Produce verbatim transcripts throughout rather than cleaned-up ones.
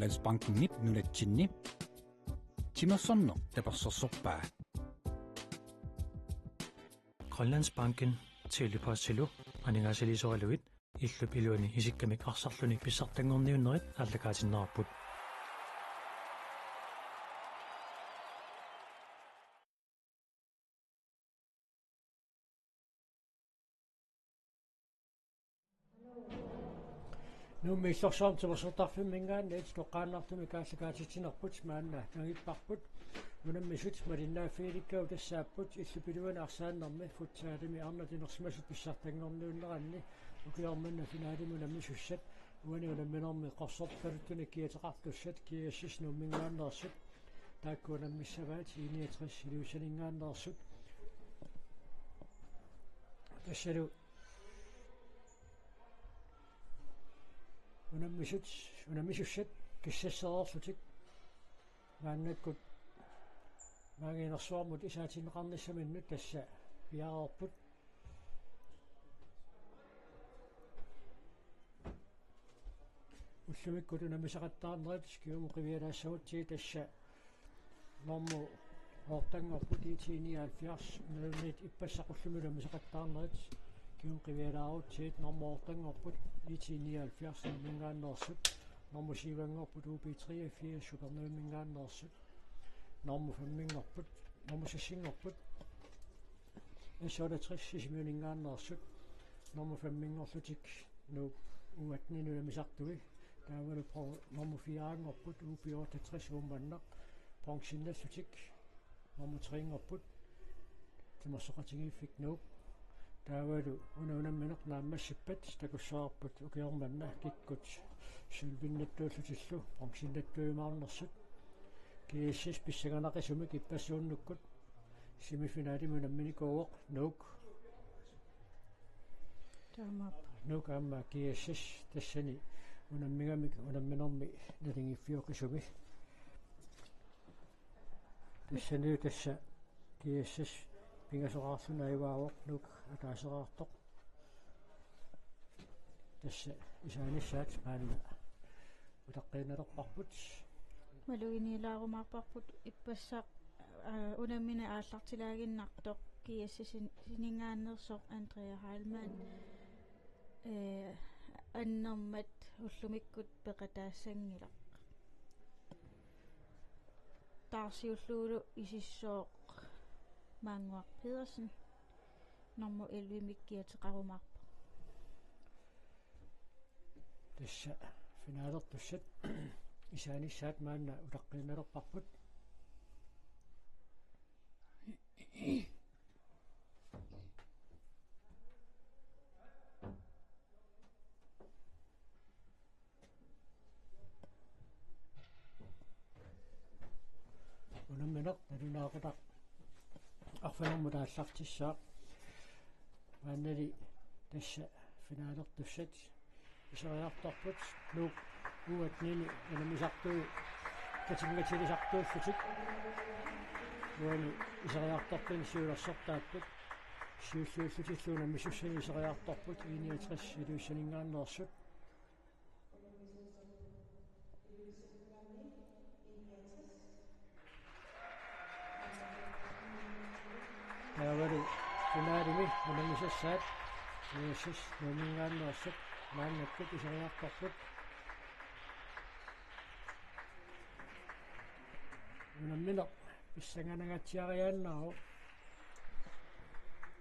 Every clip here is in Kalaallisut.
Landsbankenip nunatsinni timersorneq tapersersorpaa. Grønlandsbanken, Tele-Postilu aningaasaliisoralugit illup iluani isikkamik arsarluni pissartanngorniunnerit aallakaatinneqarput. Nuummi Illorsuarmi timersortarfimminngaanniit toqqaannartumik aallakaatitsinerput maanna nangipparput. Unammisut malinnaaffigilikkagut tassaapput illup iluani arsaannermi futsalimi arnat inersimasut pissartanngorniunneranni ukioq manna finalimi unammisussat. Uani unamminermi Qorsorpaluttunik kiateqartussat G S S Nuumminngaanneersut. Taakku unammissavaat I niogtres Ilulissaninngaanneersut. Tassalu unammisut, unammisussat kissasseriarlutik maannakkut maanga inersuarmut isaatinneqarnissaminnut tassa piareerput. Ullumikkut unammisaqattaarnerit kingumut qivialaassagutsigit tassa normu otteanngorput I T nioghalvfjerds, unamminerit ippassaq ullumi unammisaqattaarnerit kingumut qivialaarutsigit normu otteanngorput I T nioghalvfjerds Nuumminngaanneersut, normu syvanngorput U B treogfirs Upernavimminngaanneersut, normu femminngorput, normu seksinngorput S otteogtres Sisimiuninngaanneersut, normu femminngorlutik Nuuk U atten unammisartui, taavalu pro-, normu fireanngorput U B otteogtres Uummannaq, bronzennallutik normu trinngorput Timersoqatigiiffik Nuuk. Taavalu una unammineq naammassippat takussavarput ukioq manna kikkut sølvinnattuullutillu bronzennattuujumaarnersut. G S S pissanganaqisumik ippassuunnukkut semifinalimi unamminikuuvoq Nuuk. Taamaappoq. Nuuk aamma G S S tassani unammigamik unamminermi naligiiffioqisumi. Tassanilu tassa G S S pingasoqarluni ajugaavoq Nuuk ataaseqartoq. Tassa isaanissaat maanna utaqqiinnalerparput. Maluginiilaarumaarparput ippassaq, aa, unammineq aallartilaaginnartoq G S S-ininngaanneersoq Andrea Heilmann, ee, annermat ullumikkut peqataassanngilaq. Taarsiullugulu isissooq Maannguaq Pedersen, normu ellevemik kiateqarumaarpoq. Tassa finalertussat isaanissaat maanna utaqqiinnalerparput. Unammineq nalunaaqutaq arfineq-marlunut aallartissaaq. Maannali tassa finalertussat iseriartorput Nuuk U atten-ini unammisartui katinngatilisartuullutik. Uani iseriartortuni siulersortaapput. Siulliullutillu unammisussanik iseriartorput I niogtres Ilulissaninngaanneersut. Taavalu finalimi unammisassaat G S S Nuumminngaanneersut maannakkut iseriartorput. Unammineq pissanganangatsiariaannaavoq.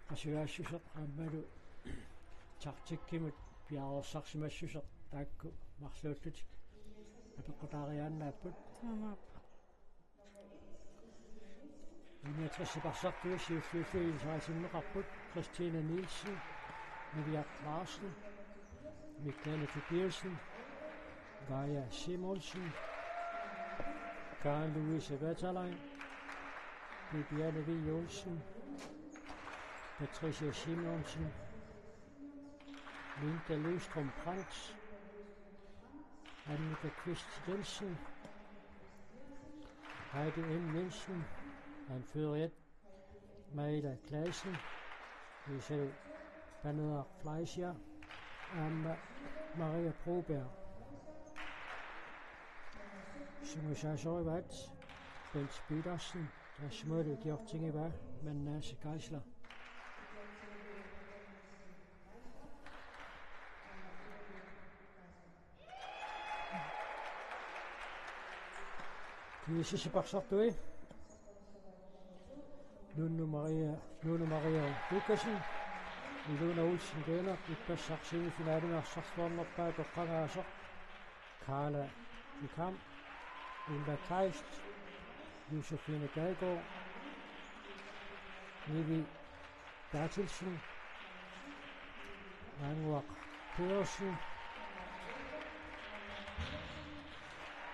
Qasujaassuseq aammalu taktikkimut piareersarsimassuseq taakku marluullutik apeqqutaariaannaapput. Taamaappoq. Unammineq siparsartui siulliullugit isaatinneqarput Christine Nielsen, Vivian Larsen, Michaela Tobiassen, Gaia Simonsen, Karen Louise Wetterlein, Bibiane V. Olsen, Patricia Simonsen, Linda Løvstrøm Brandt, Annika Kvist Jensen, Heidi M. Jensen, anfører Maila Clausen, Isabel Banner Fleischer, aamma Maria Broberg. Sungiusaasorivaat Bent Petersen, taassumali ikiortigivaa Mannaasi Geisler. Kiisisi parsartui. Nunu Maria, Nunu Maria Lukassen, Ilona Olsen Lennert, ippassaq semifinalimi arsarluarnerpaaq toqqagaasoq, Karla Wickham, Ulla Kleist, Josefine Gadegaard, Nivi Berthelsen, Maannguaq Pedersen,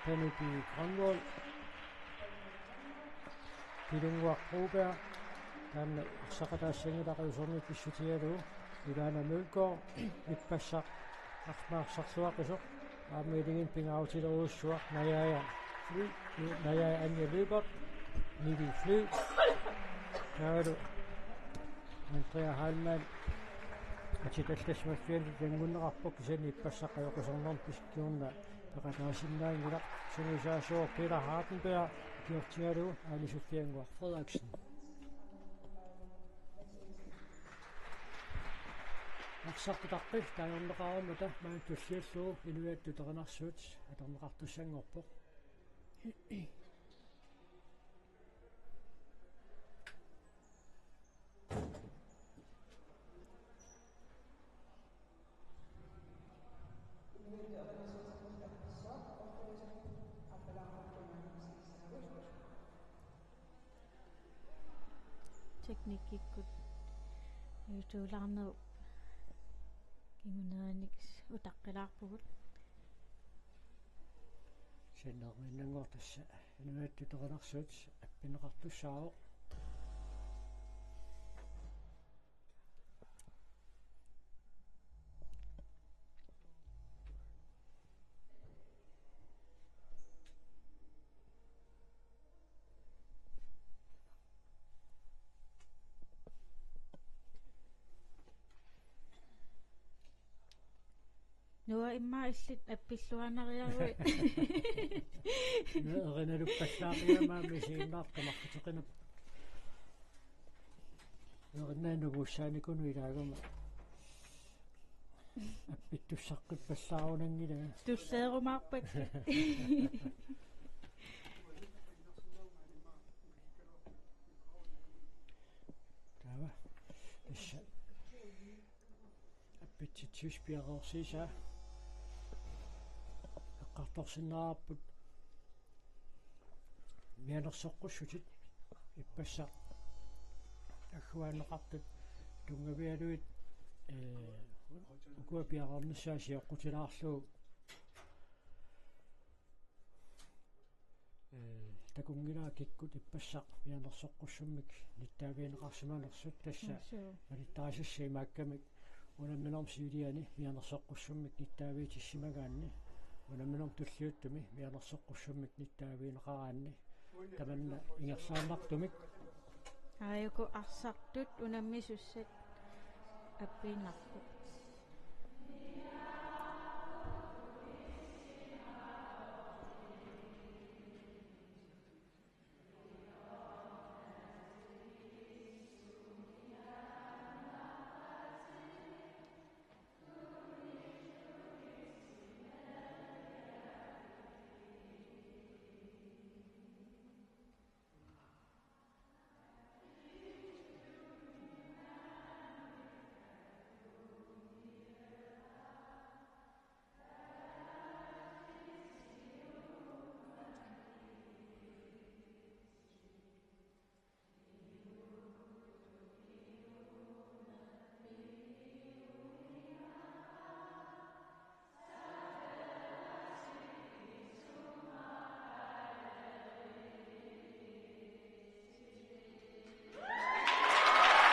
Kennedy Grønvold, Pilunnguaq Broberg, taanna arsaqataassanngilaq ajuusornit pissutigalugu, Ilana Mølgaard, ippassaq arsaq arsarluaqisoq, aamma iliginnut pingaarutilerujussuaq, Najaja Fly, Najaja Anja Lyberth, Nivi Fly, taavalu Andrea Heilmann, atitallassimaffiani tanngunneqarpoq, kisianni ippassaq ajoqusernermut pis-, kingorna peqataasinnaanngilaq. Sungiusaasooq Peter Hardenberg, ikiortigalugu Aali Sofie Annguaq Frederiksen. Arsartut taqqi taagorneqarummata maani tulliullugu inuiattut erinarsuut atorneqartussanngorpoq. Teknikkikkut jutuulaarnerup kingunerinik utaqqilaarpugut. Siannermiinnanngortoq tassa inuiattut erinarsuut appinneqartussaavoq. Noah, immaqa illit appilluaannariaruit. Noah, erinaluppallaaqigama misiinnaartoq marluteqinap. Erinaa nuguussaanikunut ilaagama. Appittussaqqippallaarunaanngilanga. Tulleerumaarpakka. Taava. Tassa. Appitsitsivissut piareersiisaa. Eqqartorsinnaavarput. Mianersoqqussutit ippassaq agguaanneqartut tunngavigalugit, ee, ukua piareernissaat sioqqutilaarlugu, ee, takunngilara kikkut ippassaq mianersoqqussummik nittaavigineqarsimanersut, tassa. Aa, suu. Malittarisassat imaakkamik: unamminermi siuliani mianersoqqussummik nittaavigissimagaanni, unamminermi tulliuttumi mianersoqqussummik nittaavigineqaraanni, tamanna ingerlaannartumik. Aajuku arsartut unammisussat appiinnarput.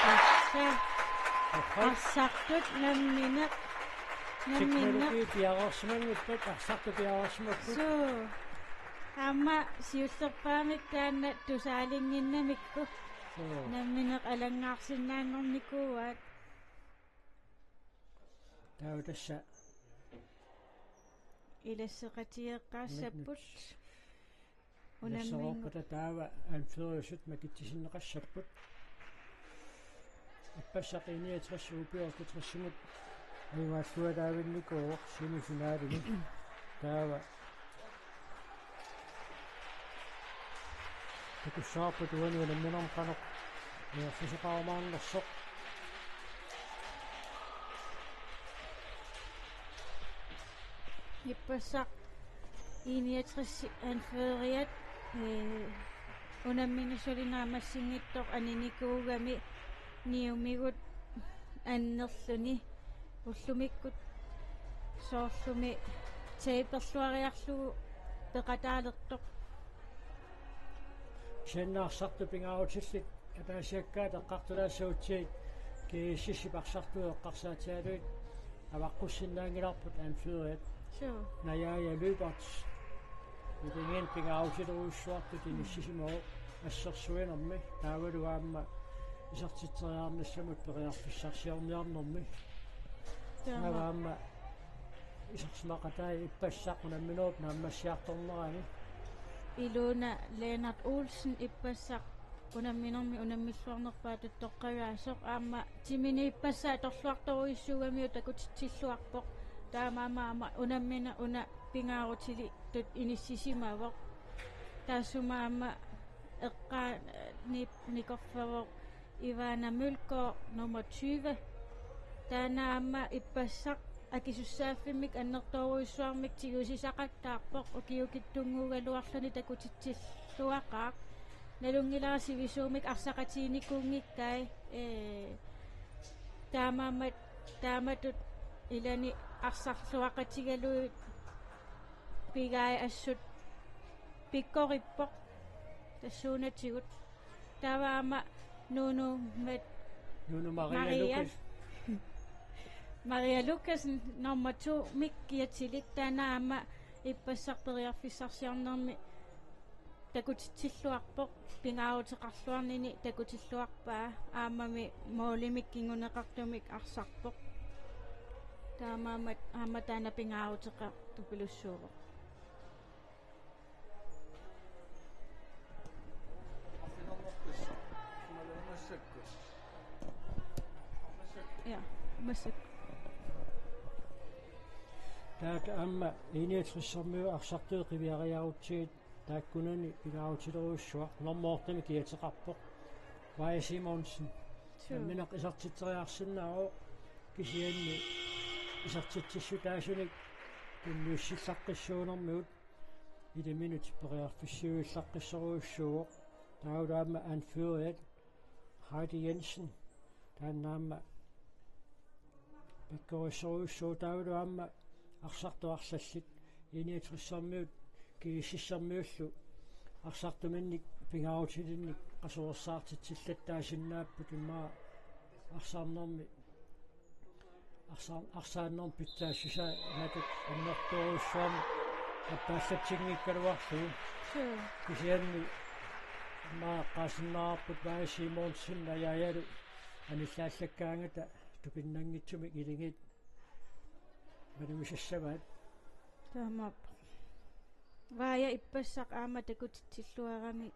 Tassa. Arsartut nammineq. Nammineq. Teknologi piareersimanngippat, arsartut piareersimapput. Suu. Aamma siullerpaamik taanna tusaalinnginnamikku. Suu. Nammineq alanngaarsinnaanngornikuuaat. Taava tassa. Ilasseqatigeeqqaassapput. Nut-, nut-. Unamminngu- Nassaroorpata taava Andførersut makitsisinneqassapput. Ippassaq I niogtres U B otteogtresimut ajugaallaavinnikuuvoq semifinalimi. Taava takussavarput uani unamminermi qanoq niorfisoqarumaarnersoq. Ippassaq I niogtres Andføreriat, ee, unammineq suli naammassinngitsoq aninikuugami niumigut annerluni ullumikkut soorlumi taberluariarlugu peqataalertoq. Kisianni arsartut pingaarutillit ataasiakkaat eqqartulaassagutsigu GSS-ip arsartut eqqarsaatigalugit avaqqussinnaanngilarput Andføreriat. Suu. Najaaja Lyberth. Ilumut pingaarutilerujussuartut inissisimavoq assersuinermi taavalu aamma isertitseriarnissamut periarfissarsiorniarnermi. Taama. Taava aamma isersimaqatai ippassaq unamminerup naammassiartornerani. Ilona Lennert Olsen ippassaq unamminermi unammilluarnerpaatut toqqagaasoq aamma timini ippassaq atorluartorujussuugamiuk takutitsilluarpoq. Taamaammat aamma unammineq una pingaarutilitut inissisimavoq. Taassuma aamma eqqaani-, nikorfavoq Ivana Mølgaard nummer tyve. Taanna aamma ippassaq akisussaaffimmik annertoorujussuarmik tigusisaqattaarpoq ukiukitsunnguugaluarluni takutitsilluaqaaq. Nalunngilara sivisuumik arsaqatiginikuunngikkai, ee, taamaammat taamatut ilani arsarluaqatigalugit pigai assut pikkorippoq tassuunatigut. Taava aamma Nunu Mat-, Nunu Maria Maria. Lukas. Maria Lukassen nummer to-mik kiatilik taanna aamma ippassaq periarfissarsiornermi takutitsilluarpoq, pingaaruteqarluarnini takutilluarpaa, aammami målimik kinguneqartumik arsarpoq. Taamaammat aamma taanna pingaaruteqartupilussuuvoq. Ja, massakkut. Taakku aamma I niogtressermiut arsartut qiviariarutsigit taakkunani pingaarutilerujussuaq nummer otte-mi kiateqarpoq. Vaja Simonsen. Suu. Nammineq isertitseriarsinnaavoq kisianni isertitsissutaasunik tunniussillaqqissuunermigut iliminut periarfissiuillaqqissorujussuuvoq. Taavalu aamma Andføreriat Heidi Jensen. Taanna aamma pikkorissorujussuuvoq taavalu aamma arsartut arlallit I niogtressermiut GSS-ermiullu arsartuminnik pingaarutilinnik qasuersaartitsillattaasinnaapput immaqa arsarnermi arsa-, arsaannermi pitsaassusaa imatut annertoorujussuarmik appaallatsinngikkaluarlugu. Suu. Kisianni immaqa eqqaasinnaavarput Vaja Simonsen Najaajalu anillaallakkaangata tupinnanngitsumik iligiit malugisassavaat. Taamaappoq. Vaja ippassaq aamma takutitsilluarami,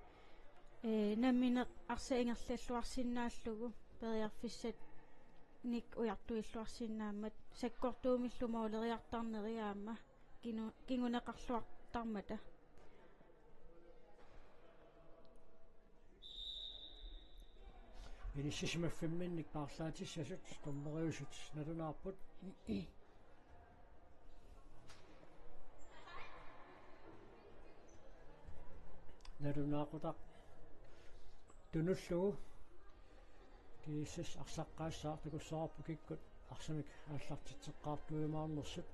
ee, nammineq arsaq ingerlalluarsinnaallugu periarfissanik ujartuilluarsinnaammat sakkortuumillu måleriartarneri aamma kinu-, kinguneqarluartarmata. Inissisimaffimmik paarlaatissasut dommeriusut nalunaarput. Nalunaaqutaq tunullugu GSS arsaqqaassaaq, takussavarput kikkut arsamik aallartitseqqaartuujumaarnersut.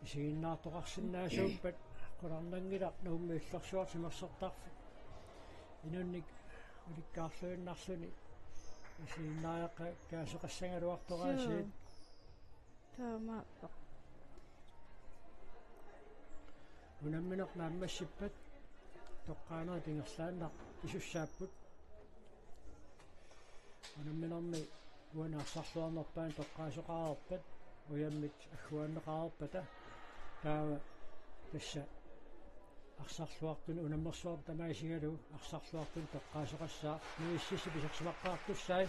Isiginnaartoqarsinnaasuuppat qularnanngilaq Nuummi Illorsuaq timersortarfik inunnik ulikkaarluinnarluni isiginnaariaqqaasoqassagaluartoraasiit. Suu. Taamaappoq. Unammineq naammassippat toqqaanerit ingerlaannaq pisussaapput. Unamminermi uani arsarluarnerpaani toqqaasoqareerpat ujammik agguaanneqareerpata, taava tassa arsarluartuni unammersuartut tamaasigalugu arsarluartuni toqqaasoqassaaq. Nuississi pisorsimaqqaartussai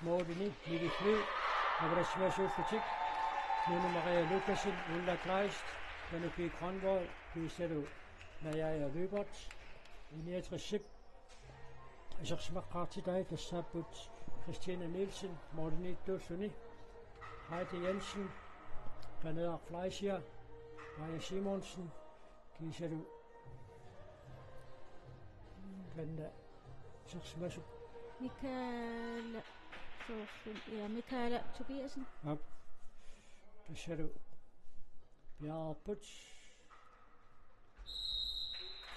målini Mille Fly, average-masuullutik Nunu Maria Lukassen, Ulla Kleist, Panu P. Grønvold, kiisalu Najaja Lybert. I niogtresip isorsimaqqaartitai tassaapput Christine Nielsen målimiittuulluni, Heidi Jensen, Paneeraq Fleischer, Maja Simonsen, kiisalu kanna isorsimasut. Michaela Thorsen, ja, Michaela Tobiassen. Aap. Tassalu piareerput.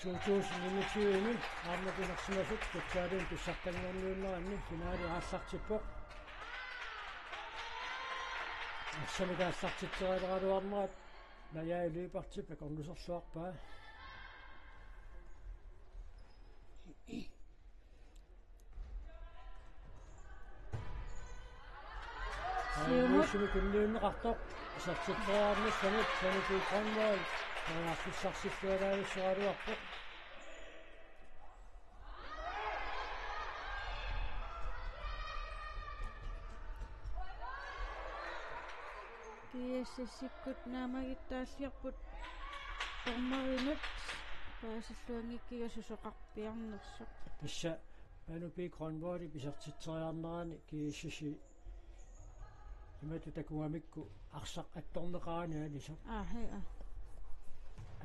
To tusind enogtyve-mi aamma pinersimasut futsalimi pissartanngorniunneranni finaali aallartippoq. Arsamik aallartitseriaraluarnerat Najaja Lybertip akornuserluarpaa. Siumut. Siumut tunniunneqartoq. Isertitseriarnissamut Sanity Grønvold periarfissarsilluaraavissoraluarpoq. GSS-ikkut naammagittaalliorput dommerinut paasilluanngikkiga susoqarpiarnersoq. Tassa Panu P. Grønvoldip isertitseriarnerani GSS-i imatut takugamikku arsaq attorneqarani aanisoq. Aa, hej, aa.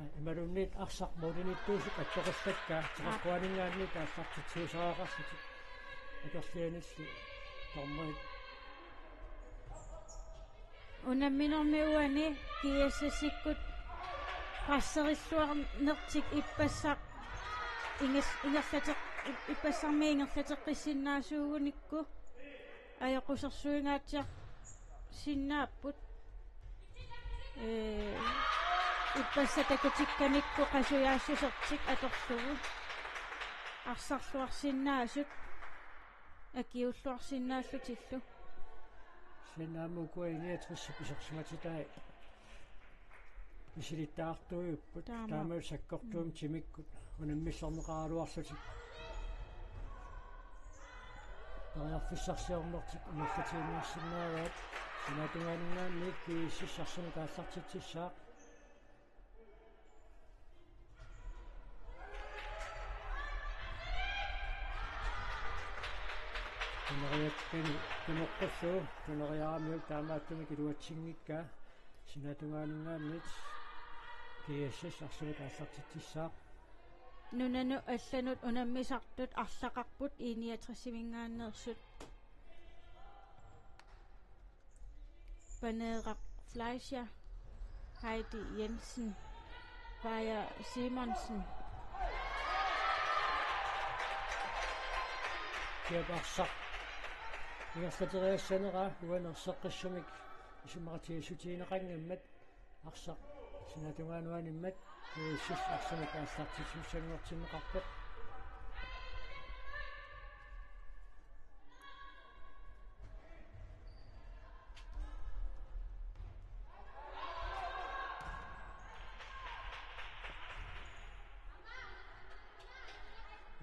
Aa, imaluunniit arsaq målimiittuusut attoqarlakka, aa, teqaqquaninngaanniit aallartitsiusariaqarlutik. Akerlianilli dommerit. Unamminermi uani GSS-ikkut presserilluarnertik ippassaq ingers-, ingerlateq-, ip-, ippassammi ingerlateqqissinnaasuugunikku ajoqusersuingaatsiarsinnaapput. Ee, ippassaq takutikkamikku qasujaassusertik atorlugu arsarluarsinnaasut akiulluarsinnaallutillu. Kisianni aamma ukua I niogtresip isersimatitai misilittagartuujupput. Taama. Taamalu sakkortuumik, mm, timikkut unammillorneqaraluarlutik periarfissarsiornertik ingerlatiinnarsinnaavaat. Sinaata tungaanninngaanniit GSS arsamik aallartitsissaaq. Tuneriakkani tunoqqullugu, tuneriaramiuk taamaattumik iluatsinngikkaa. Sinaata tungaanninngaanniit GSS arsamik aallartitsissaaq. Nunanut allanut unammisartut arlaqarput I niogtresiminngaanneersut. Paneeraq Fleischer, Heidi Jensen, Paja Simonsen. Kiap arsaq ingerlateriassanera uani erseqqissumik isumaqatigiissutigineqanngimmat arsaq sinaata tungaanut animmat GSS arsamik aallartitsisussanngortinneqarpoq.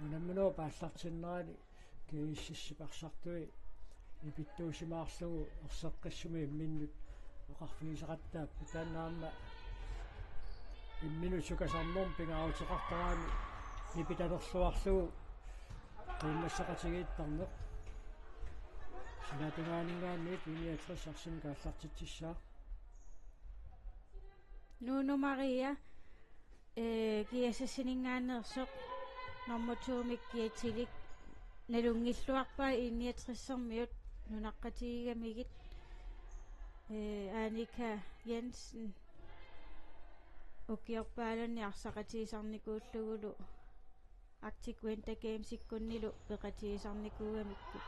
Unamminerup aallartinnerani GSS-ip arsartui nipittuusimaarlugu erseqqissumi imminnut oqarfigisaqattaapput, taanna aamma imminut sukasarnermut pingaaruteqartaraanni nipitalerluarlugu qiimmassaqatigiittarneq. Sinaata tungaanninngaanniit I niogtres arsamik aallartitsissaaq. Nunu Maria, ee, GSS-ininngaanneersoq nummer to-mik kiatilik nalunngilluarpaa I niogtresermiut nunaqqatigigamigit. Ee, Annika Jensen ukiorpaaluunniit arsaqatigisarnikuullugulu Arctic Winter Games-ikkunnilu peqatigisarnikuugamikkit.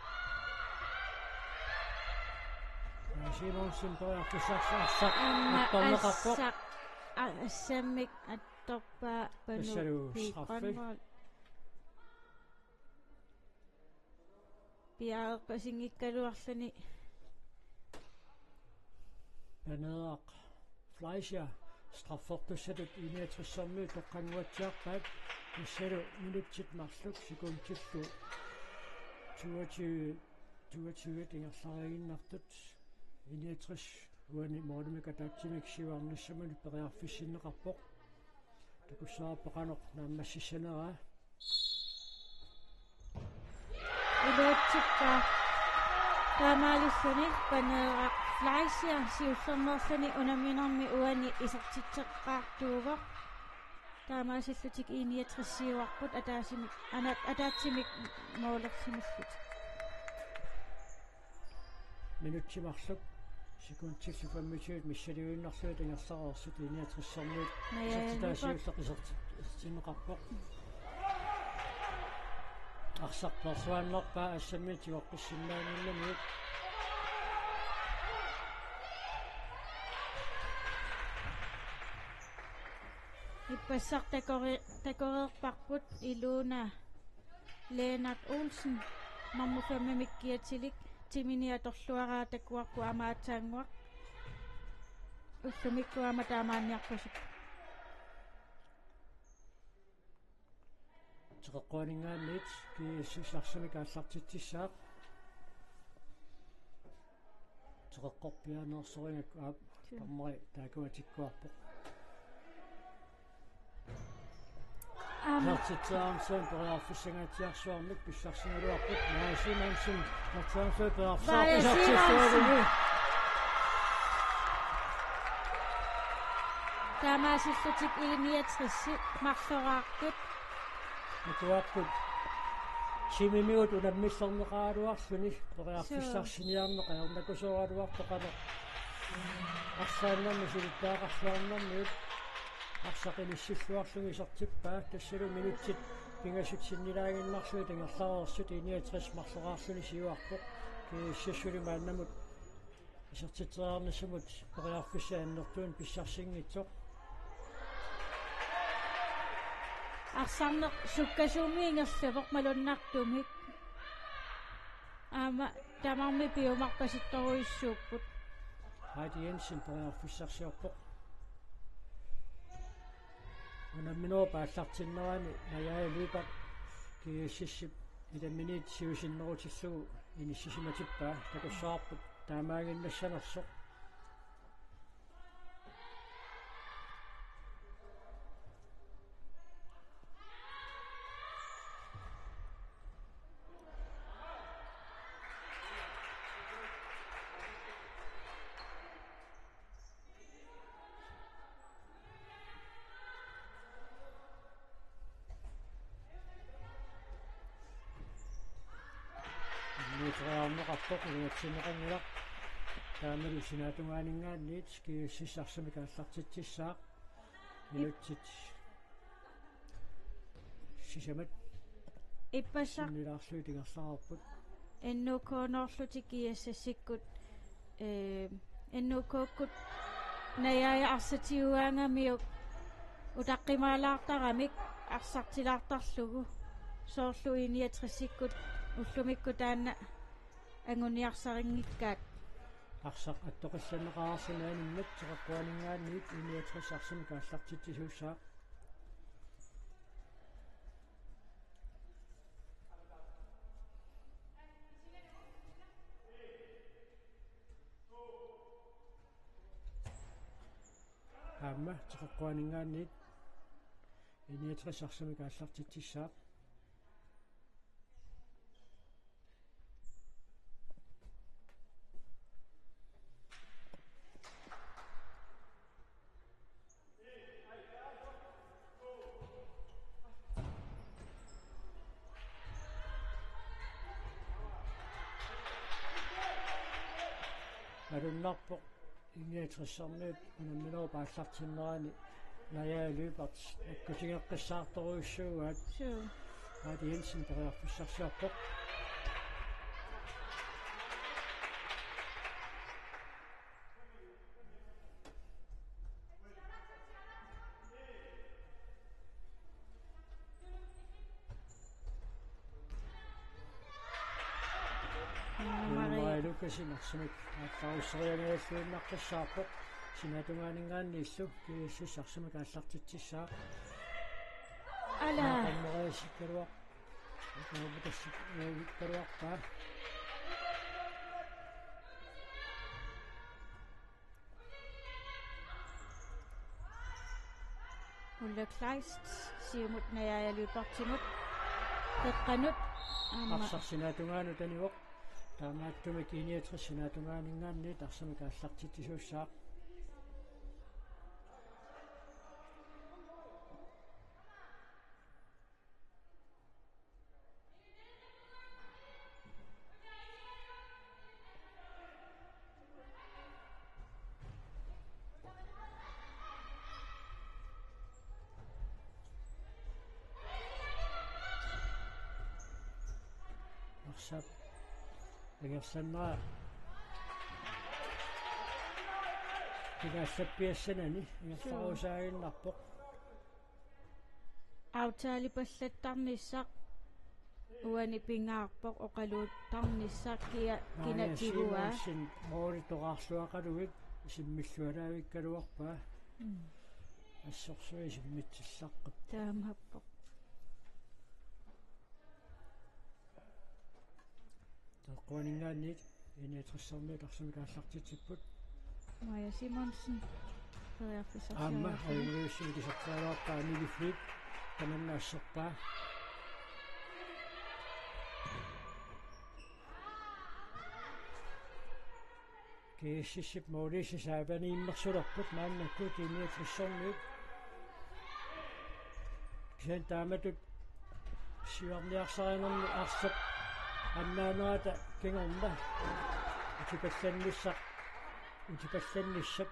Simonsen periarfissarsiorneq aamma attorneqarpoq. Assaq, a-, assammik at-, Torpaa Panu Tassalu P. straffe. Grønvold. Piareerpasinngikkaluarluni. Paneeraq Fleischer straffertussatut I-niogtressermiut toqqannguatsiarpaat, tassalu minutsit marluk sekundillu toogtyve, toogtyve ingerlariiginnartut. I-niogtres uani målimik ataatsimik siuarnissaminut periarfissinneqarpoq. Takussavarput qanoq naammassissaneraa. Iluatsippaa. Taamaalilluni Paneeraq Fleischer siullermeerluni unamminermi uani isertitseqqaartuuvoq. Taamaasillutik I-niogtresiuarput ataatsimik, ana-, ataatsimik målersimillutik. Minutsit marluk sekundillu femogtyve missiliinnarlugu ingerlareersut I-niogtressermiut. Naja, isertitaasiulleq iserti-, isertinneqarpoq. Arsaq persuaannarpaa assammiit tigoqqissinnaannginnamiuk. Ippassaq takori-, takoreerparput Iluna Lennert Olsen, nummer fem-imik kiatilik, timini atorluaraa takuarput aamma aatsaannguaq. Ullumikkut aamma taamaanniarpasippoq. Teqeqquaninngaanniit G S S arsamik aallartitsissaaq. Teqeqqorpiaaneersoringakku aap. Suu. Dommeri taakkuatikkuarpoq. Aamma. Aallartitseriarnissamut periarfissangaatsiarsuarmik pissarsigaluarput. Maja Simonsen aallartitseriarnissamut periarfissaq Maja Simonsen. Isertittuaruni. Taamaasillutik I-niogtres marloraartut. Atuarput timimigut unammillerneqaraluarluni periarfissarsiniarneq ajornakusooraluartoq qanoq. Arsaannermi silittagaqarluarnermiut arsaq inissilluarlugu isertippaa, tassalu minutsit pingasut sinnilaaginnarlugit ingerlareersut. I-niogtres marloraarluni siuarpoq. G S S-uli maannamut isertitseriarnissamut periarfissaq annertuumik pissarsinngitsoq. Arsarneq sukkasuumik ingerlavoq malunnartumik. Aamma tamarmik piumarpasittorujussuupput. Heidi Jensen periarfissarsiorpoq. Unamminerup aallartinnerani Naja Lyberth G S S-ip ilaminit siusinnerutillugu inissisimatippaa, takussavarput taamaaginnassanersoq. Inuuseriarneqartoq iluatsinneqanngilaq. Taamalu sinaatungaaninngaanniit G S S arsamik aallartitsissaaq. Minutsit sisamat. Ippassaq sinnilaarlugit ingerlareerput. N U K-noorlutik G S S-ikkut, ee, N U K-kkut Najaja arsaq tigugaangamiuk utaqqimaalaartaramik arsartilaartarlugu. Soorlu I-niogtres-ikkut ullumikkut taanna anguniarsarinngikkaat. Arsaq attoqillanneqarsinnaanimmat Teqeqquaninngaanniit I-niogtres arsamik aallartitsisuussaaq. Aamma Teqeqquaninngaanniit I-niogtres arsamik aallartitsissaaq. Malunnarpoq I-niogtres-ermiut unamminerup aallartinnerani Naja Lyberth akkutigeqqissaartorujussuugaat. Suu. Aati Jensen periarfissarsiorpoq. Sinersimik aallaruseriaannarluinnartussaavoq, sinaatungaaninngaanniillu G S S arsamik aallartitsissaaq. Ala. Aammareesikkaluaq. Ukauputassik uavikkaluarpaa. Ulla Kleist, siumut Najaja Lyberthimut, qeqqanut, aamma. Arsaq sinaatungaanut anivoq, taamaattumik I niogtres sinaatungaaninngaanniit arsamik aallartitsisuussaaq. Arsap ingerlaannaq. Kinaallappiassanani ingerlarusaaginnarpoq. Aftaalipallattarnissaq uani pingaarpoq, oqaluuttarnissaq kia Maja kinatigua. Simonsen måli toqqarluaqalugit simmillualaavikkaluarpaa. Mm. Assorsuaq simmitsillaqqippoq. Taamaappoq. Toqquaninngaanniit I niogtressermiut arsamik aallartitsipput. Maja Simonsen. Periarfissarsioriarluni. Aamma ajunngilluinnarlugu isertitaaluarpaa Mille Flip. Tamanna assorpaa. G S S-ip målisi saavani immersulerput maannakkut I niogtressermiut. Kisianni taamatut siuarniarsarinermi arsap annaanerata kingorna utipallannissaq, utipallannissap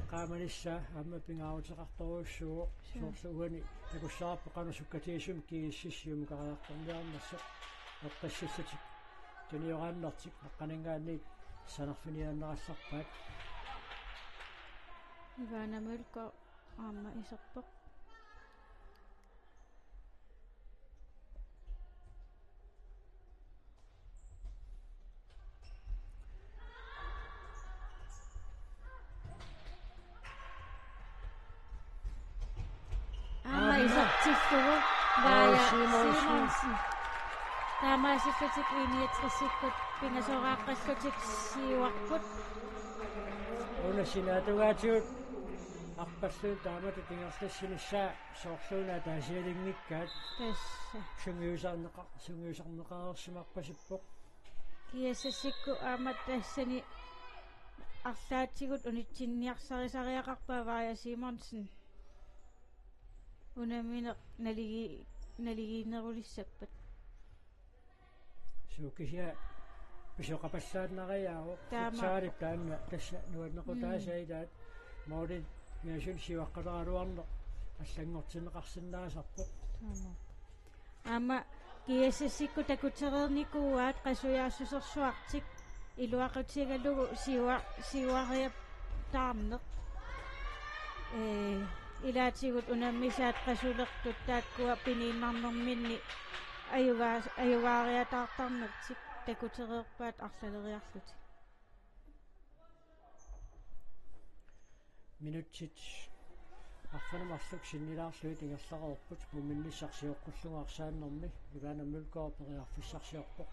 eqqaamanissaa aamma pingaaruteqartorujussuuvoq. Suu. Soorlu uani takussavarput qanoq sukkatigisumik G S S siumukariartorniarnersoq eqqissillutik tunioraannartik naqqaninngaanniit sanarfiniaannarallarpaat. Ivana Mølgaard aamma iserpoq. Aamma Aamma. Isertillugu Vaja Vaja Simonsen. Simonsen. Taamaasillutik I niogtresikkut pingasooraaqqallutik siuarput. Una sinaatugaatigut arpalluun taamatut ingerlassinissaa soorluuna ataasialinngikkaat. Tassa. Sungiusarneqa-, sungiusarneqareersimarpasippoq. G S S-ikkut aamma tassani arlaatigut unitsinniarsarisariaqarpaa Vaja Simonsen. Unammineq naligi-, naligiinnerulissappat. Suu kisianni pisoqapallaannariaavoq. Taama. Futsalip taanna tassa nuannequtaasa. Mm. Ilaat målit nasun siuaqqaleraluarneq allanngortinneqarsinnaasarpoq. Taama. Aamma G S S-ikkut takutereernikuuaat qasujaassusersuartik iluaqutigalugu siua-, siuariataarneq. Ee, ilaatigut unammisaat qasulertut taakkua piniinnarnerminni ajugaa-, ajugaariataartarnertik takutereerpaat arlaleriarlutik. Minutsit arfineq-marluk sinnilaarlugit ingerlareerput, muminnissaq sioqqullugu arsaannermi Ivana Mølgaard periarfissarsiorpoq.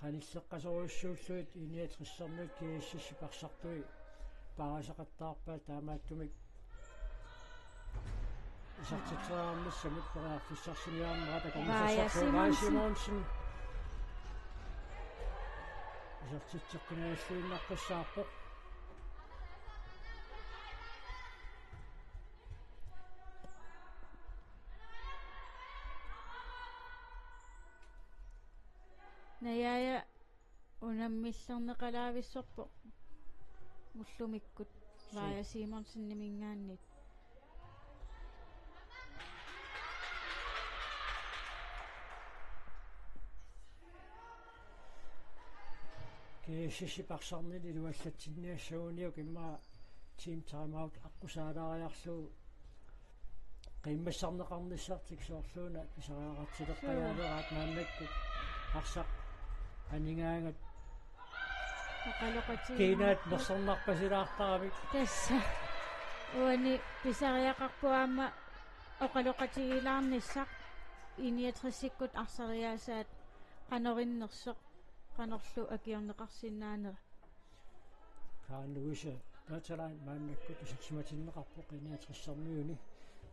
Qanilleqqasorujussuullugit I niogtressermiut G S S-ip arsartui paarisaqattaarpaat, taamaattumik isertitseriarnissamut periarfissarsiniarnera takornussassarput. Vaja Vaja Simonsen. Simonsen. Isertitseqqinniarluinnartussaavoq. Najaja unammillerneqalaavissorpoq ullumikkut. Suu. Vaja Simonseniminngaanniit. G S S-ip arsarnini iluallatsinniassaguniuk immaqa team timeout aqqusaalaariarlugu Qimmassarneqarnissartik soorluuna pisariaqartileqqajaaveraat maannakkut arsaq anigaangat oqaloqatigiinnaat kiinaat nersornarpasilaartaramik. Tassa uani pisariaqarpoq aamma oqaloqatigiilaarnissaq I-niogtresikkut arsariaasaat qanorinnersoq qanorlu akiorneqarsinnaanera. Karen Louise Berthelin maannakkut isersimatinneqarpoq I-niogtressermiuni.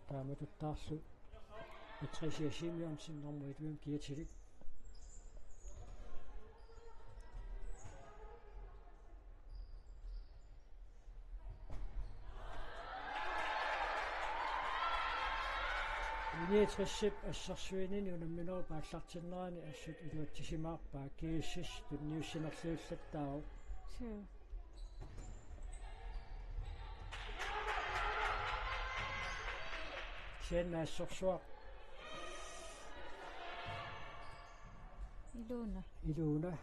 Taamatuttaarlu Patricia Simeonsen nummer et-imik kiatilik. I-niogtressip assersuinini unamminerup aallartinnerani assut iluatsisimaarpaa, G S S tunniussinerliullattaarpoq. Suu. Kisianni assorsuaq Iluna. Iluna.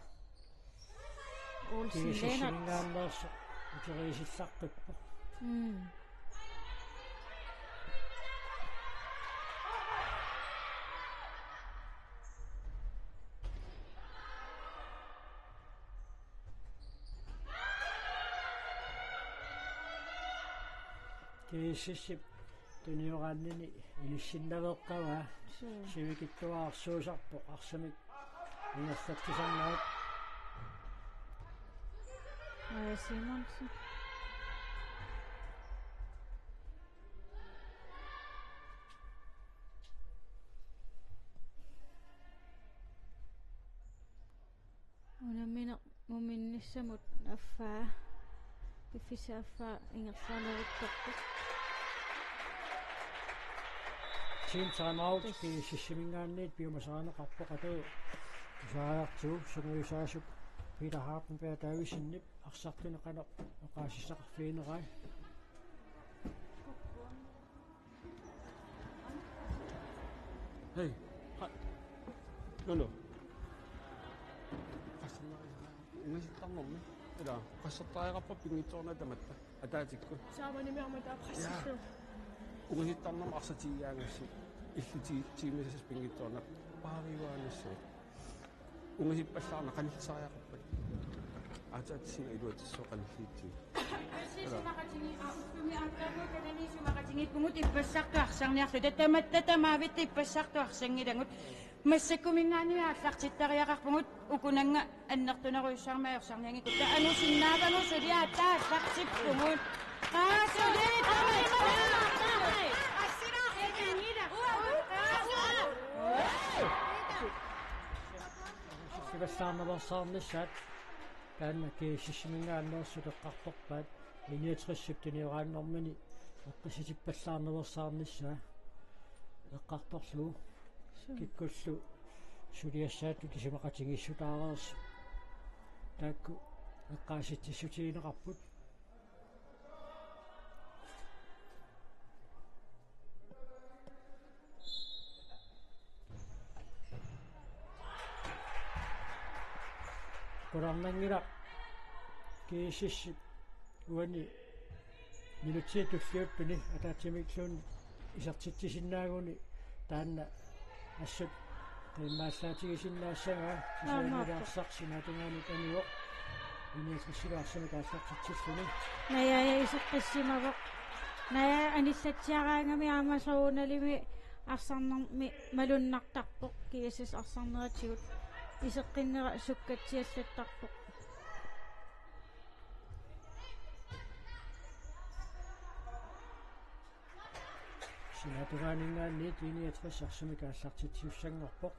Olsen Lennert. G S S-iminngaanneersoq uteriisillaqqippoq. Mm. G S S-ip tunioraannini inissinnaveeqqavaa. Suu. Sivikitsuararsuusarpoq arsamik ingerlatsisarnerat. Maja Simonsen. Unammineq muminnissamut affaa. Piffissap affaa ingerlaleruttorpoq. Team timeout. Tassa. G S S-iminngaanniit piumasarineqarpoq, atuup tusaagartigu sungiusaasup Peter Hardenberg Davidsenip arsartuni qanoq oqaasissaqarfiginerai. Hej. Hej. Nå, nå. Ungasittarnermi. Ila, qassertariaqarpat pinngitsoornata tamatta. Ataatikkut. Saavanimi aamma taava pressillu. Ja. Ungasittarnermi arsaq tigigaangassi. Illit ti-, tiimisassat pinngitsoornata. Paariuaannassavut. Ungasippallaarneq qanillisariaqarpat. Aatsaat tassa iluatsissaaq qanilliutsigit. Isumaqatigiit, aa, ullumi aatsaannguaq kanani isumaqatigiippugut ippassartut arsarniarluta. Tamatta tamavitta ippassartut arsanngilagut. Massakkuminngaanniit aallartittariaqarpugut, ukunannga annertunerujussuarmik ajorsarnianngikkutta. Angusinnaavagut, suli aatsaat aallartippugut. Qaa, suli tamatta. Sivallaarnaveersaarnissaat taanna G S S-iminngaanneersut eqqartorpaat, I-niogtressip tunioraannermini eqqissitippallaarnaveersaarnissaa eqqartorlugu. Suu. Kikkullu suliassaattut isumaqatigiissutaareersut taakku eqqaasitsissutigineqarput. Qularnanngilaq G S S-ip uani minutsini tulliuttuni ataatsimiilluunniit isertitsisinnaaguni taanna assut qiimmaallaatigisinnaassagaat. Aamma. Sisamanik arsaq sinaata tungaanut anivoq. I-niogtressilu arsamik aallartitsilluni. Najaaja iseqqissimavoq. Najaaja anillatsiaraangami aamma soorunalimi arsarnermi malunnartarpoq, G S S arsarneratigut. Iseqqinnera sukkatsiallattarpoq. Sinaata tungaaninngaanniit I-niogtres arsamik aallartitsisussanngorpoq.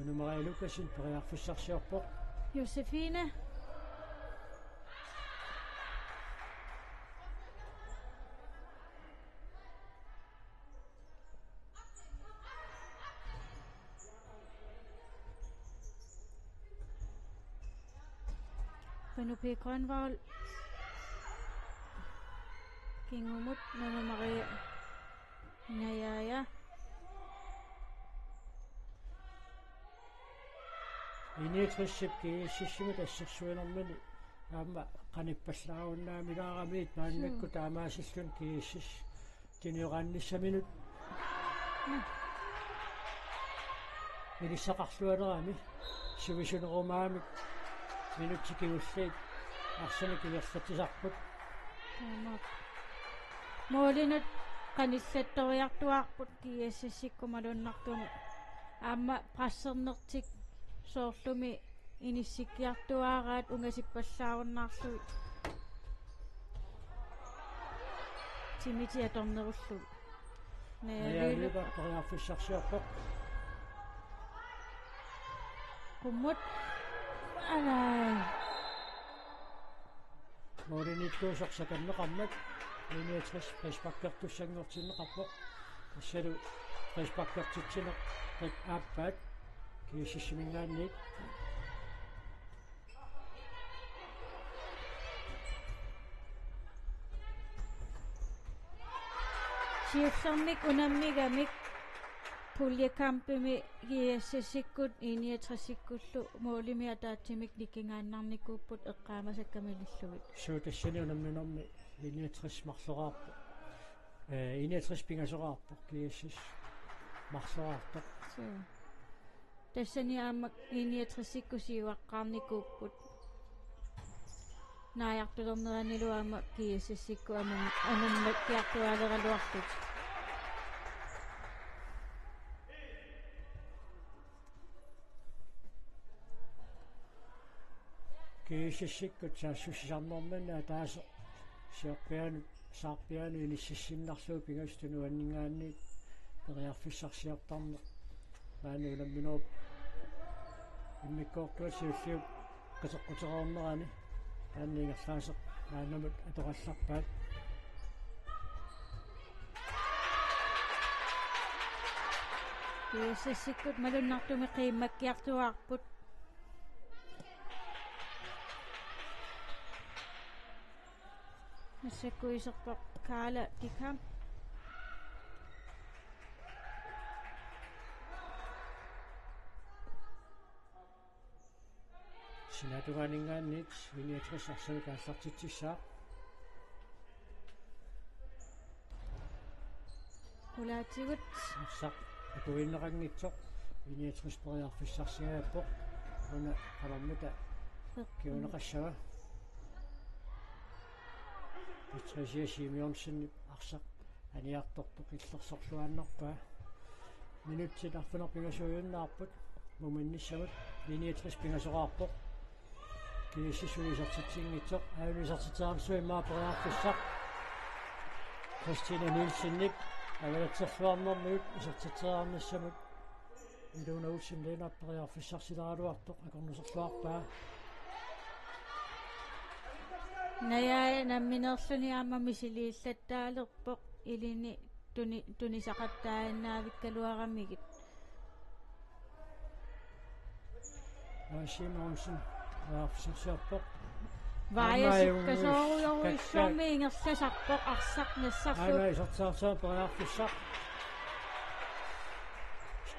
Anu Maria Lukassen periarfissarsiorpoq. Josefine. Panu P. Grønvold. Kingumut Nunu Marie. Najaaja. I niogtresip GSS-imut assersuinermini aamma qanippallaarunnaarami maannakkut taamaasilluni GSS-i tunioraannissaminut ilissaqarlualerami sivisunerumaammik minutsit kingulliit arsamik ingerlatsisarput. Taamaappoq. Målinut qanillattoriartuaarput GSS-ikkut malunnartumik. Aamma pressernertik soorlumi inissikkiartuaaraat ungasippallaarunnaarlugit timitit atornerullugit. Naja Lyberth periarfissarsiorpoq. Qummut. Alai. Målimiittuusoq sakanneqarmat. I niogtres frisparkertussanngortinneqarpoq. Tassalu frisparkertitsineq Rik Aappaat GSS-iminngaanniit. Siullermik unammigamik puljekampimi GSS-ikkut I niogtres-ikkullu målimik ataatsimik nikingaannarnikuupput eqqaamasakka malillugit. Suu, tassani unamminermi I niogtres marloraarpoq. Eh, I niogtres pingasoraarpoq, GSS marloraartoq. Suu. Tassani aamma I niogtres-ikkut siuaqqaarnikuupput. Naajartulerneranilu aamma GSS-ikkut anun-, anunngikkiartuaaleraluartut. GSS-ikkut saassussisarnerminni ataaseq siorpiaanut, saarpiaanut inississinnarlugu pingasut tunuanninngaanniit periarfissarsiortarneq maani unamminerup immikkoortuata siulliup qiteqqutereernerani taanna ingerlaaseq maannamut atoqallarpaat. GSS-ikkut malunnartumik qiimmakkiartuaarput. Massakkut iserpoq Kaala Dikam. Sinaatungaaninngaanniit I niogtres arsamik aallartitsissaaq. Qulaatigut. Arsaq akuinneqanngitsoq. I niogtres periarfissarsiorpoq. Una qanormita kinguneqassava. Patricia Simeonsen arsaq aniartortoq illersorluaannarpaa. Minutsit arfineq-pingasuujunnaarput muminnissamut. I niogtres pingasoraarpoq. GSS-ip isertitsinngitsoq, aajuna isertitseriarnissamut immaqa periarfissaq. Christine Nielsenip angalatserluarnermigut isertitseriarnissamut Ilona Olsen Lennert periarfissarsileraluartoq akornuserluarpaa. Najaaja nammineerluni aamma misiliillattaalerpoq ilini tuni-, tunisaqattaaginnaavikkaluaramigit. Lars Simonsen, periarfissarsiorpoq. Vaaja sukkasoorujussuarmik ingerlasarpoq arsaq nassarlugu. Aana isertitseriarnissamut periarfissaq.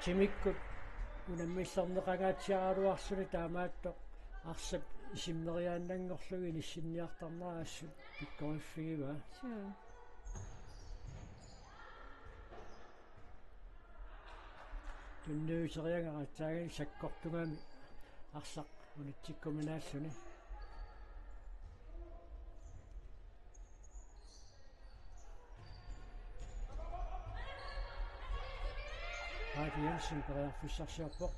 Timikkut unammillernikuugatsiaraluarluni taamaattoq arsap isimmeriaannanngorlugu inissinniartarnera assut pikkoriffigivaa. Suu. Tunniuteriagaa aatsaannguaq sakkortugami arsaq unitsikkuminaalluni. Paati Jensen periarfissarsiorpoq.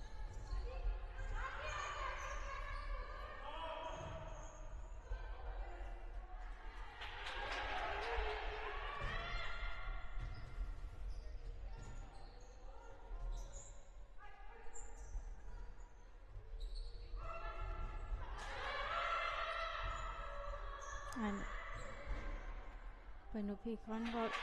Aana. Panu P. Grønvold.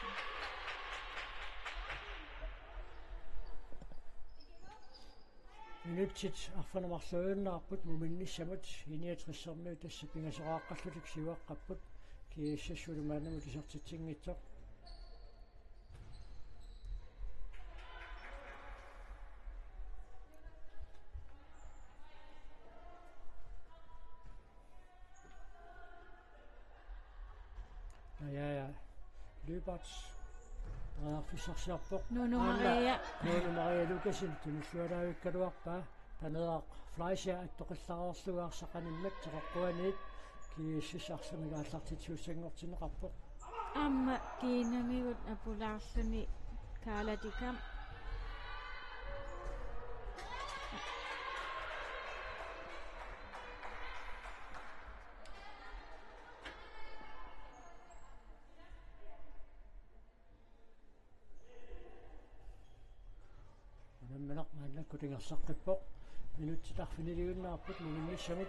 Minutsit arfineq-marluujunnaarput muminnissamut, I niogtres-ermiut tassa pingasoraaqqallutik siuaqqapput, GSS-ip maannamut isertitsinngitsoq. Pats. Periarfissarsiorpoq. Nuunu Aamma Maria. Nuunu Maria Lukassen tunullualaavikkaluarpaa. Paneeraq Fleischer attoqillaareerlugu arsaq animmat teqeqquaniit G S S arsamik aallartitsisussanngortinneqarpoq. Aamma kiinamigut apulaarluni Kaala Dikam. Unammineq maannakkut ingerlaqqippoq. Minutsit arfiniliunnaarput muminnissamut.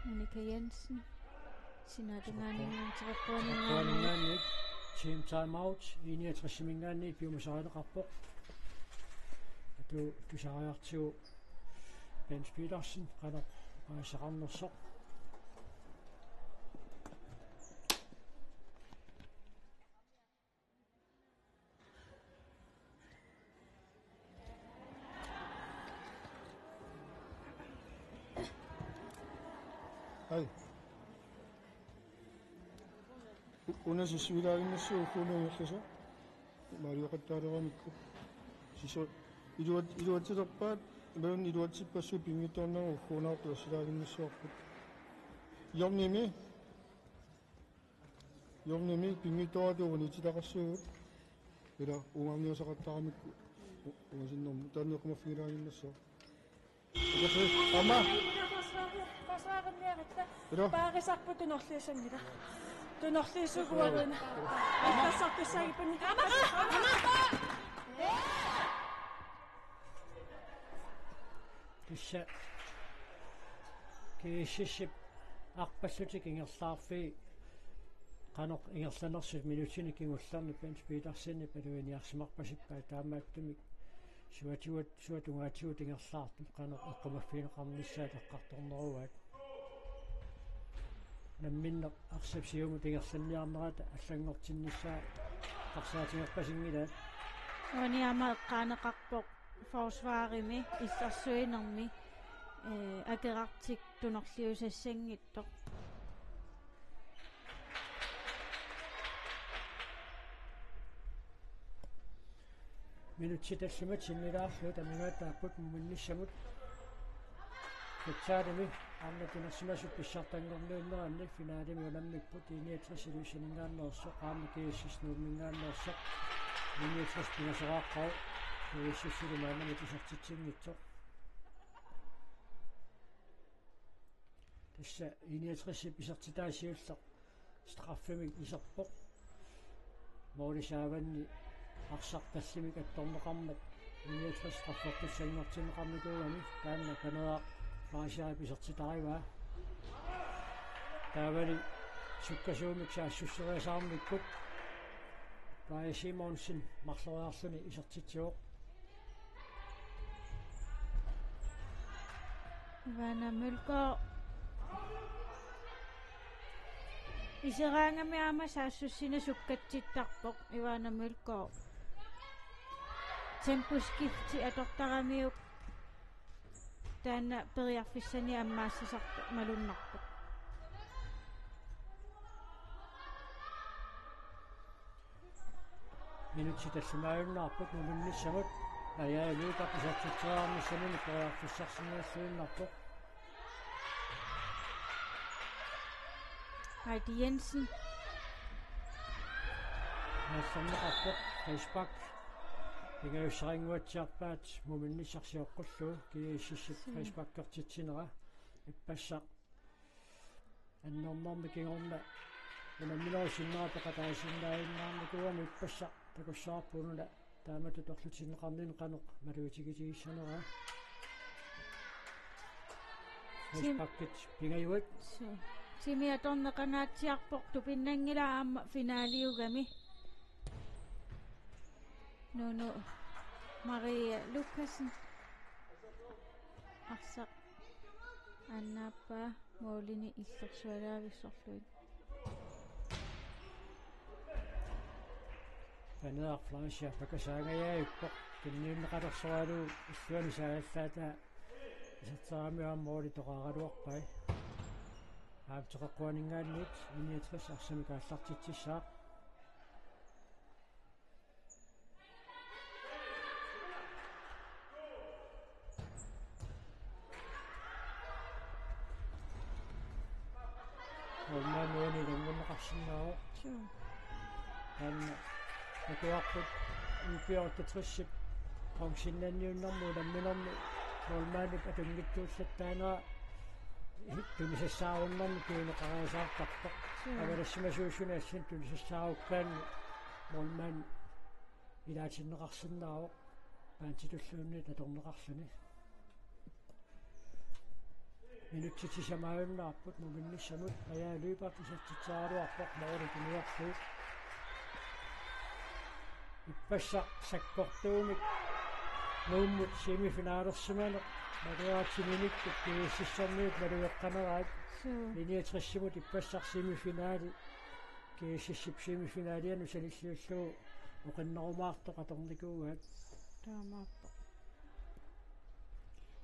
Monika Jensen. Sinaatungaaninngaanniit teqeqquaninngaanniit. Team timeout. I niogtres-iminngaanniit piumasarineqarpoq. Atu tusariartigu Bent Petersen qanoq oqaaseqarnersoq. Ai. U-, una sissuilaaginnassuugut uku una ingerlasoq. Maalioqattaaleramikkit. Sisu-, iluat-, iluatsilerpaat, imaluunniit iluatsippassuit pinngitsoornagu ukkuunaartut assilaaginnassavarput. Hjørnemi. Hjørnemi pinngitsooratik uaniititaqassuugut. Ila uungaangiusaqattaramikku u-, uasinnermut taanna eqqumaffigilaaginnassaaq. Aamma. Forsvarimmiaratta. Ila. Paarisarput tunorliussanngilaq. Tunorliussuugut uagut. Allassartussaagipput. Tassa G S S-ip arpallutik ingerlaarfii qanoq ingerlanersut minutsini kingullerni Bent Petersenip paluiniarsimarpasippai, taamaattumik suatigut, suatungaatigut ingerlaartut qanoq eqqumaffigineqarnissaat eqqartorneruaat. Namminneq arsap siumut ingerlanniarnerata allanngortinnissaa eqqarsaatigerpasinngilaat. Uani aamma eqqaaneqarpoq forsvarimi illersuinermi, ee, akerartik tunorliusassanngitsoq. Minutsit tallimat sinnilaarlugit amigaataapput muminnissamut. Futsalimi aamma timersimasut pissartanngorniunneranni finalemi unammipput I niogtres Ilulissaninngaanneersoq aamma G S S Nuumminngaanneersoq. I niogtres pingasoqaqqaaq G S S-ilu maannamut isertitsinngitsoq. Tassa I niogtres isertitaa siulleq straffemik iserpoq. Mooli saavanni arsaq tallimik attorneqarmat I niogtres straffeqqussanngoortinneqarnikuugami, taanna Paneeraq Fleischerip isertitarivaa. Taavali sukkasuumik saassusseriasaarmikkut Paja Simonsen marloriarluni isertitsivoq. Ivana Mølgaard. Iseraangami aamma saassussineq sukkatsittarpoq Ivana Mølgaard. Temposkifti atortaramiuk taanna periarfissanik ammaassisartoq malunnarpoq. Minutsit tallimaajunnaarput muminnissamut. Aja Lyberth isertitseriarnissaminut periarfissarsinnaalluinnarpoq. Heidi Jensen. Aallarneqarpoq frispark. Pingajussarinnguatsiarpaat muminnissaq sioqqullugu G S S-ip Suu. Frisparkertitsinera. Ippassaq annernermi kingorna unamminerup sinnera peqataasinnaaginnaarnikuugami ippassaq takussavarput una taamatut atorlutinneqarnini qanoq malugitigitigissaneraa. Tim- Frisparkit pingajuat. Suu. Timi atorneqangaatsiarpoq, tupinnanngilaq aamma finaliugami. Nuunu Maria Lukassen. Arsaq annaappaa moolini illersualaavissorlugit. Paneeraq Fleischer pakasaangajaajuppaa, tunniunneqalersoralugu illuani saallaataa iserterami aamma mooli toqaraluarpai. Aamma toqeqquaninngaanniit I niogtres arsamik aallartitsissaaq. Målmand uani ilanngunneqarsinnaavoq. Suu. Taanna nakuarput U B otteogtresip bronzennanniunnermi unamminermi målmandip atunngitsuullattaanera tunisassaarunnermi kiineqariasaartarpoq. Suu. Avalassimasuussuni assut tunisassaarukkaanni målmand ilaatinneqarsinnaavoq paantitulluunniit atorneqarluni. Minutsit sisamaajunnaarput muminnissamut, Naja Lyberth isertitseraluarpoq måli tunuarlugu. Ippassaq sakkortuumik Nuummut semifinalersimaneq maluaatsiminikkut GSS-ermiut malugeqqaneraat. Suu. I niogtresimut ippassaq semifinali, GSS-ip semifinalia nusalilliullugu oqinnerumaartoq atornikuugaat. Taamaappoq.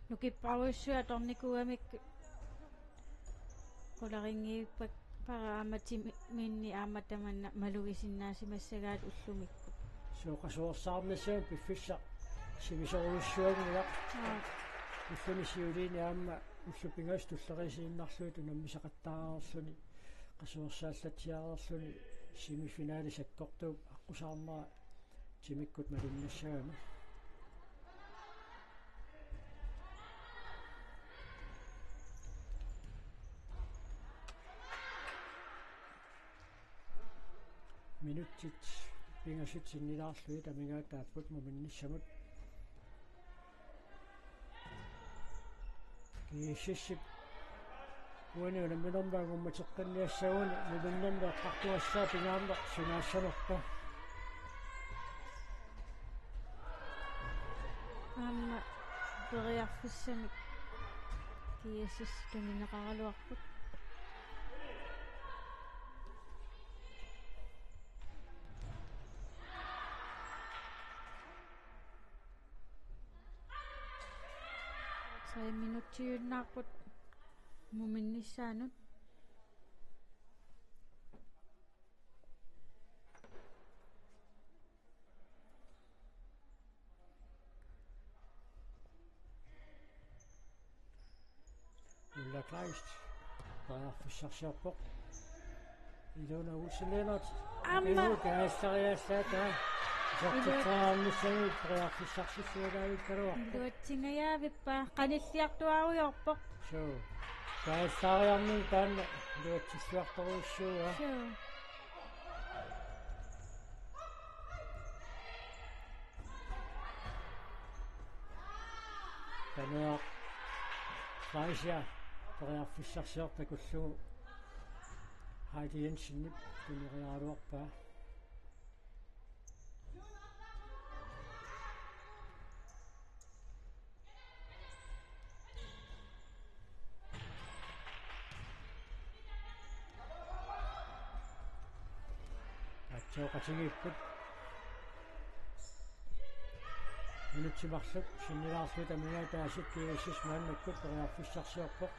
Nukipparujussuit atornikuugamik qularinngivippara aamma timi-, minni aamma tamanna malugisinnaasimassagaat ullumikkut. Suu, qasuersaarnissamut piffissaq sivisoorujussuanngilaq. Aa. Ulluni siuliini aamma ullut pingasut tulleriiaasiinnarlugit unammisaqattaareerluni, qasuersaallatsiareerluni semifinali sakkortuup aqqusaarnera timikkut malunnassagami. Minutsit pingasut sinnilaarlugit amigaataapput muminnissamut. GSS-ip uani unamminermi anguummateqqinniassaguni muminnermi eqqartugassaa pingaarneq sunaassanerpa. Aamma periarfissamik GSS tunineqaraluarput. Tre minutsiunnaarput muminnissaanut. Ulla Kleist periarfissarsiorpoq. Ilona Olsen Lennert. Aamma. Ilona kaassaariallaata. Ilu- Sortitsaarnissamut periarfissarsiorlugu. Iluatsingajaavippa, qanilliartuaarujoorpoq. Suu. Kaassaariarnermi taanna iluatsilluartorujussuuaa. Suu. Tanuaq Fleischer periarfissarsiortoq takullugu Heidi Jensenip tuneriaraluarpaa. Aatsaat oqaatigiipput. Minutsit marluk sinnilaarlugit amigaataasut GSS maannakkut periarfissarsiorpoq.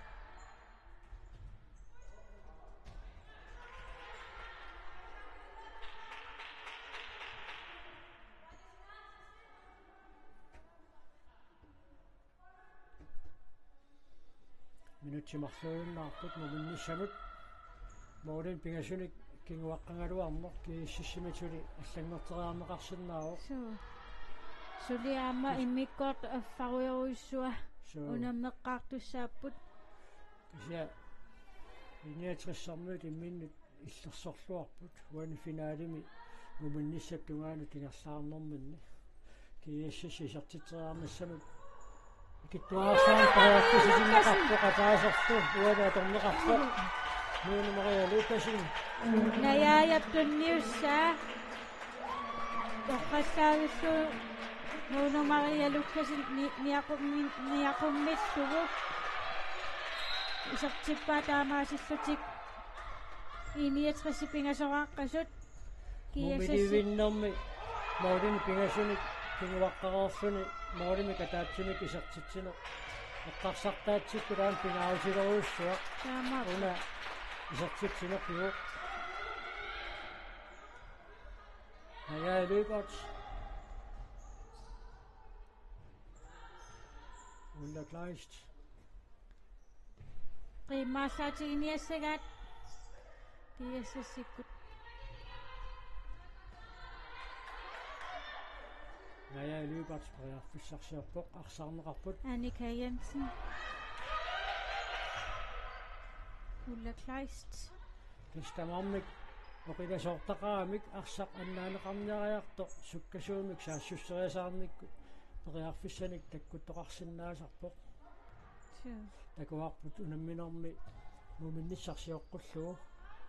Minutsit marluinnarput muminnissamut. Målinik pingasunik kinguaqqagaluarneq GSS-imit suli allanngorteriarneqarsinnaavoq. Suu. Suli aamma immikkoortut affarujorujussuaq. Suu. Unammeqqaartussaapput. Kisianni I niogtressermiut imminnut illersorluarput uani finalimi muminnissap tungaanut ingerlaarnerminni. GSS isertitseriarnissamut ikittuararsuarmik periarfissisinneqarpoq, ataaserlu uani atorneqarpoq. Nuunu Maria Lukassen. Najaajap tunniussaa. Torrallaavillugu Nuunu Maria Lukassen ni-, niaqummi-, niaqummillugu. Isertippaa taamaasillutik I niogtres pingasoraaqqasut. Mumilivinnermi målinik pingasunik kinguaqqareerluni målimik ataatsimik isertitsineq eqqarsartaatsikkut aamma pingaarutilerujussuaq. Taamaappoq. Una Isertitsinerpivoq. Naja Lyberth. Ulla Kleist. Qiimmaarlaatiginiassagaat. P S S-ikkut. Naja Lyberth periarfissarsiorpoq, arsarneqarput. Annika Jensen. Ulla Kleist. Tassa tamarmik oqilasoortaqaramik arsaq annaaneqarniariartoq sukkasuumik saassusseriasaarnikkut periarfissanik takkuttoqarsinnaasarpoq. Suu. Takuarput unamminermi muminnissaq sioqqullugu.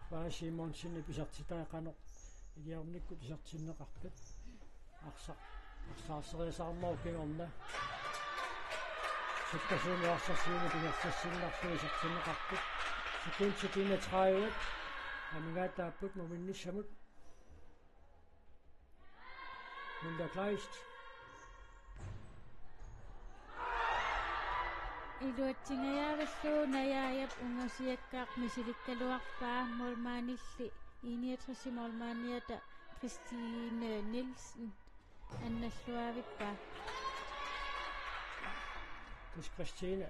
Fae Simonsenip isertitai qanoq iliornikkut isertinneqarpat. Arsaq, arsaarseriasaarnerup kingorna. Sukkasuumik arsaq siumut ingerlassinnarlugu isertinneqarput. Sekundit enogtredive. Amigaataapput muminnissamut. Ulla Kleist. Iluatsingajaavillugu Najaajap ungasiakkaaq misilikkaluarpaa, målmandilli enogtres målmandiata Christine Nielsen annalluavippaa. Tassa Christine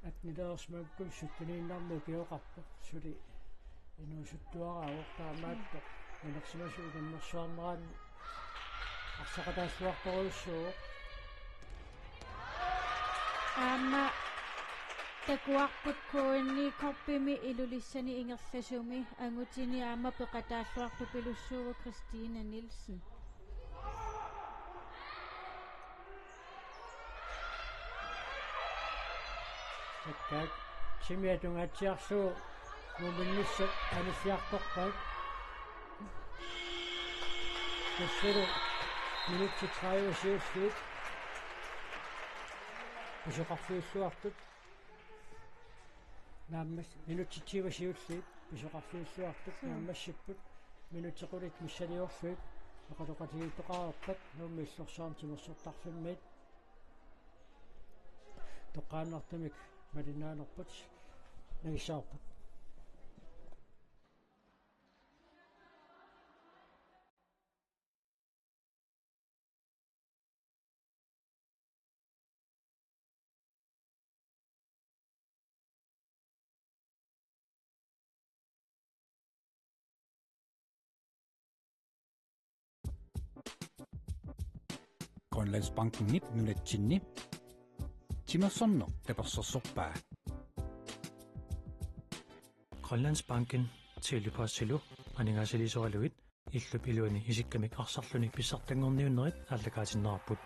attenileriarsimagukkit sytteniinnarmik ukioqarpoq, suli inuusuttuaraavoq, taamaattoq nanersimasut unammersuarneranni arsaqataalluartorujussuuvoq. Aamma takuarput K N I Cupimi Ilulissani ingerlasumi angutini aamma peqataalluartupilussuuvoq Christine Nielsen. Sakkaak timi atungaatsiarlugu muminnissat anilliartorpaat. Tassalu minutsit tredive siulliit pisoqarfiulluartut. Naammas-, minutsit tyve siulliit pisoqarfiulluartut. Suu. Naammassipput minutsit qulit missiliorlugit oqaloqatigiittoqareerpat Nuummi Illorsuarmi timersortarfimmiit. Toqqaannartumik malinnaanerput nagissavarput. Grønlandsbankenip nunatsinni timersorneq tapersersorpaa. Grønlandsbanken Tele-Postilu aningaasaliisoralugit illup iluani isikkamik arsarluni pissartanngorniunnerit aallakaatinneqarput.